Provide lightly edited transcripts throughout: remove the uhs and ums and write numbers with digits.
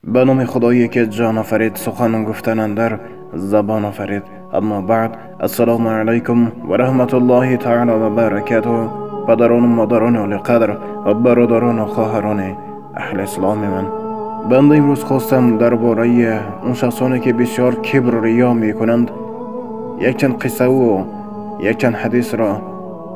Ба номи Худое ки ҷон офарид, сухан гуфтан андар забон офарид. Аммо баъд, ассалому алайкум ва раҳматуллоҳи таъоло ва баракатуҳ. Падарону модарони олиқадр ва бародарону хоҳарони аҳли исломи ман, банда имрӯз хостам дар бораи он шахсоне ки бисёр кибру риё мекунанд якчанд қиссаву якчанд ҳадисро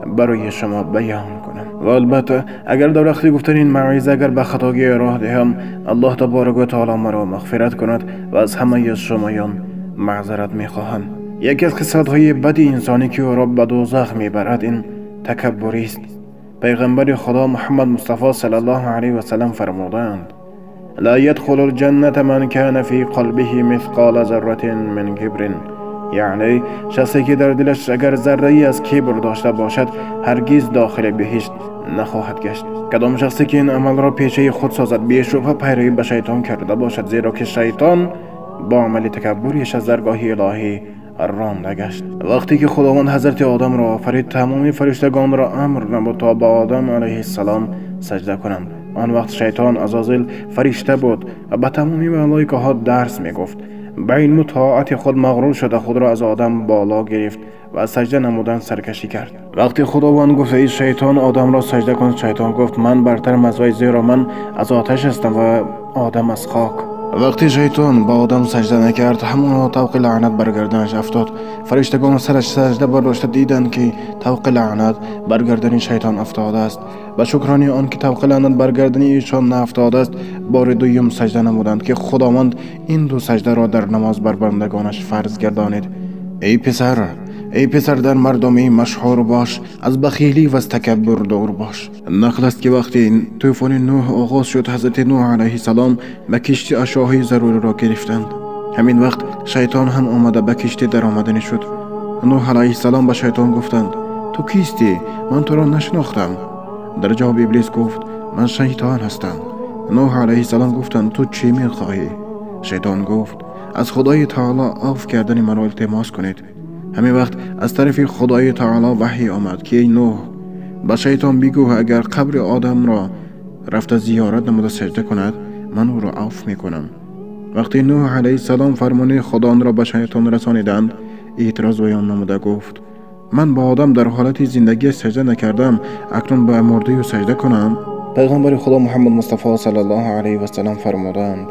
барои шумо баён кунам. Ва албатта агар дар вақти гуфтани ин мавъиза агар ба хатогӣ роҳ диҳам, Аллоҳ таборака ва таоло маро мағфират кунад ва аз ҳамаи шумоён маъзарат мехоҳам. Яке аз хислатҳои бади инсонӣ ки ӯро ба дӯзах мебарад ин такаббурист. Пайғамбари Худо Муҳаммад Мустафо саллаллоҳу алайҳи васаллам фармудаанд: ла ядхулу лҷанната ман кана фи қалбиҳи мисқола зарратин мин кибрин. Яъне шахсе ки дар дилаш агар заррае аз кибр дошта бошад, ҳаргиз дохили биҳишт нахоҳад гашт. Кадом шахсе ки ин амалро пешаи худ созад, бешубҳа пайравӣ ба шайтон карда бошад, зеро ки шайтон бо амали такаббуриш аз даргоҳи илоҳӣ ронда гашт. Вақте ки Худованд ҳазрати Одамро офарид, тамоми фариштагонро амр намуд то ба Одам алайҳиссалом саҷда кунанд. Он вақт шайтон Азозил фаришта буд ва ба тамоми малоикаҳо дарс мегуфт. Ба илму тоати худ мағрур шуда худро аз Одам боло гирифт ва аз саҷда намудан саркашӣ кард. Вақте Худованд гуфт: эй шайтон, Одамро саҷда кун, шайтон гуфт: ман бартарам аз вай, зеро ман аз оташ ҳастам ва Одам аз хок. Вақте шайтон ба Одам саҷда накард, ҳамоно тавқи лаънат бар гарданаш афтод. Фариштагон сараш саҷда бардошта диданд ки тавқи лаънат бар гардани шайтон афтодааст. Ба шукрони он ки тавқи лаънат бар гардани эшон наафтодааст, бори дуюм саҷда намуданд ки Худованд ин ду саҷдаро дар намоз бар бандагонаш фарз гардонид. Эй писар, эй писар, дар мардумӣ машҳур бош, аз бахилӣ ва аз такаббур дур бош. Нақл аст ки вақте тӯфони Нӯҳ оғоз шуд, ҳазрати Нӯҳ алайҳиссалом ба киштӣ ашёҳои заруриро гирифтанд. Ҳамин вақт шайтон ҳам омада ба киштӣ даромаданӣ шуд. Нӯҳ алайҳиссалом ба шайтон гуфтанд: ту кистӣ? Ман туро нашинохтам. Дар ҷавоб Иблис гуфт: ман шайтон ҳастам. Нӯҳ алайҳиссалом гуфтанд: ту чӣ мехоҳӣ? Шайтон гуфт: аз Худои таоло афв кардани маро илтимос кунед. Ҳамин вақт аз тарафи Худои таоло ваҳй омад ки эй Нӯҳ, ба шайтон бигӯ агар қабри Одамро рафта зиёрат намуда саҷда кунад, ман ӯро афв мекунам. Вақте Нӯҳ алайҳиссалом фармони Худоро ба шайтон расониданд, эътироз баён намуда гуфт: ман ба Одам дар ҳолати зиндагӣ саҷда накардам, акнун ба мурдаю саҷда кунам? Пайғамбари Худо Муҳаммад Мустафо саллаллоҳу алайҳи васаллам фармуданд: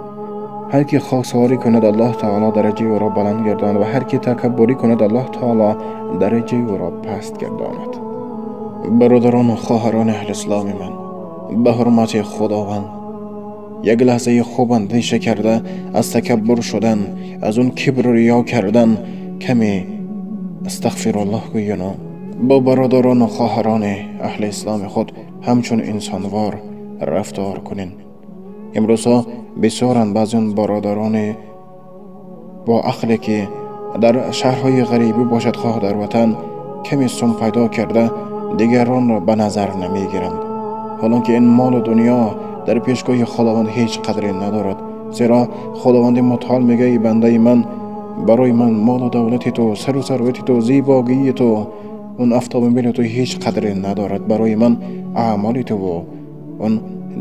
ҳар ки хоксорӣ кунад, Аллоҳ таоло дараҷаи ӯро баланд гардонад ва ҳар ки такаббурӣ кунад, Аллоҳ таоло дараҷаи ӯро паст гардонад. Бародарону хоҳарони аҳли исломи ман, ба ҳурмати Худованд як лаҳзаи хуб андеша карда аз такаббур шудан, аз он кибру риё кардан каме астағфируллоҳ гӯёну бо бародарону хоҳарони аҳли исломи худ ҳамчун инсонвор рафтор кунед. Имрӯзҳо бисёранд баъзе он бародарони бо ақле ки дар шаҳрҳои ғарибӣ бошад, хоҳ дар ватан, каме сум пайдо карда дигаронро ба назар намегиранд. Ҳолон ки ин молу дунё дар пешгоҳи Худованд ҳеҷ қадре надорад, зеро Худованди мутаол мегӯяд: эй бандаи ман, барои ман молу давлати ту, сару сарвати ту, зебогии ту, он автомобили ту ҳеҷ қадре надорад. Барои ман аъмоли туву он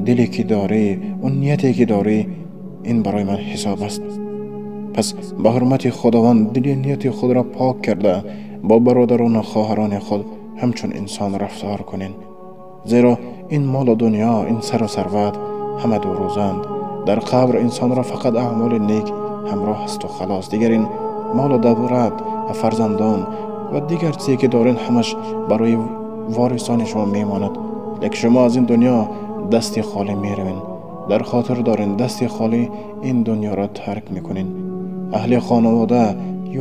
диле ки дорӣ, он нияте ки дорӣ, ин барои ман ҳисоб аст. Пас ба ҳурмати Худованд дили нияти худро пок карда бо бародарону хоҳарони худ ҳамчун инсон рафтор кунед, зеро ин молу дунё, ин сару сарват ҳама дурӯзанд. Дар қабр инсонро фақат аъмоли нек ҳамроҳ асту халос. Дигар ин молу давлат ва фарзандон ва дигар чизе ки доред ҳамаш барои ворисони шумо мемонад, лекин шумо аз ин дунё дасти холӣ меравед. Дар хотир доред, дасти холӣ ин дунёро тарк мекунед. Аҳли хонавода,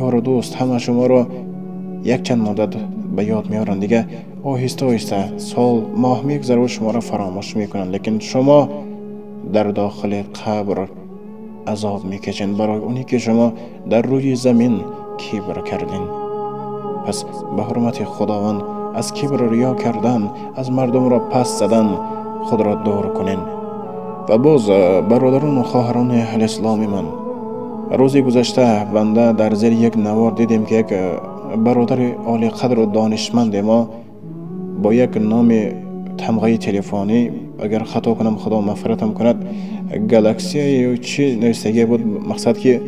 ёру дӯст ҳама шуморо якчанд муддат ба ёд меоранд, дига оҳиста оҳиста сол моҳ мегузарад, шуморо фаромӯш мекунанд, лекин шумо дар дохили қабр азоб мекашед барои оне ки шумо дар рӯи замин кибр кардед. Пас ба ҳурмати Худованд аз кибру риё кардан, аз мардумро паст задан худро дур кунед. Ва боз бародарону хоҳарони аҳли исломи ман, рӯзи гузашта банда дар зери як навор дидем ки як бародари олиқадру донишманде мо бо як номи тамғаи телефонӣ, агар хато кунам Худо мағфиратам кунад, галаксия ё чӣ навиштагие буд, мақсад ки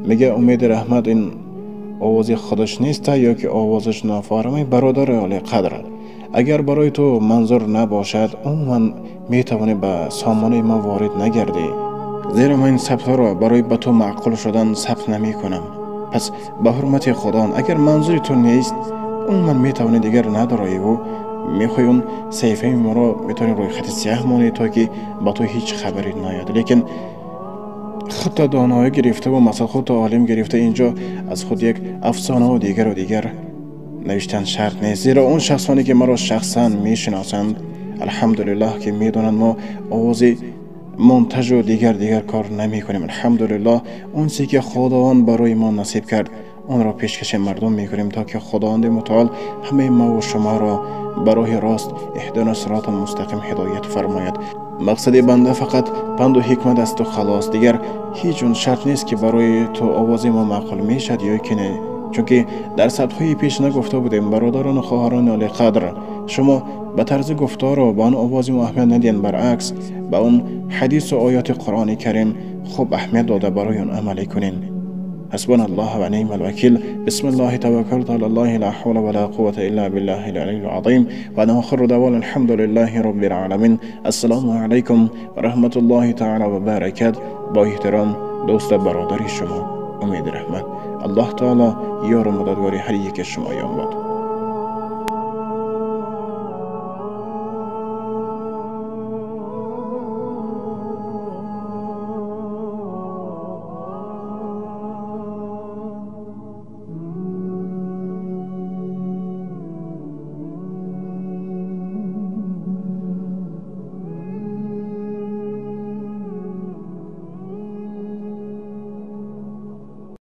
мега Умеди Раҳмат ин овози худаш неста ё ки овозаш нофармай. Бародари олиқадр, агар барои ту манзур набошад, умуман метавонӣ ба сомонаи мо ворид нагардӣ, зеро ман ин сабтҳоро барои ба ту маъқул шудан сабт намекунам. Пас ба ҳурмати Худо, агар манзури ту нест, умуман метавонӣ дигар надороиву мехоҳӣ он саҳифаи моро метавонӣ рӯи хати сиёҳ монӣ, то ки ба ту ҳеҷ хабаре наояд. Лекин худто доноӣ гирифтаву масал худто олим гирифта инҷо аз худ як афсонаву дигару дигар навиштан шарт нест, зеро он шахсоне ки маро шахсан мешиносанд, алҳамдулиллоҳ, ки медонанд мо овози монтажу дигар дигар кор намекунем. Алҳамдулиллоҳ, он чизе ки Худованд барои мо насиб кард, онро пешкаши мардум мекунем, то ки Худованди мутаол ҳамаи мову шуморо ба роҳи рост, иҳдина сирота мустақим, ҳидоят фармояд. Мақсади банда фақат панду ҳикмат асту халос, дигар ҳеҷ он шарт нест ки барои ту овози мо маъқул мешавад ё ки не. Чунки дар сабтҳои пеш нагуфта будем, бародарону хоҳарони олиқадр, шумо ба тарзи гуфтору ба он овози мо аҳамият надиҳед, баръакс ба он ҳадису оёти Қуръони Карим хуб аҳамият дода барои он амалӣ кунед. حسبنا الله ونعم الوكيل. بسم الله توكلت على الله، لا حول ولا قوة إلا بالله العلي العظيم. وأنا آخر دعوانا الحمد لله رب العالمين. السلام علیکم و رحمت الله تعالی و برکات. با احترام دوست برادر شما امید رحمت. الله تعالی یار و مددگار هر یک شما باد.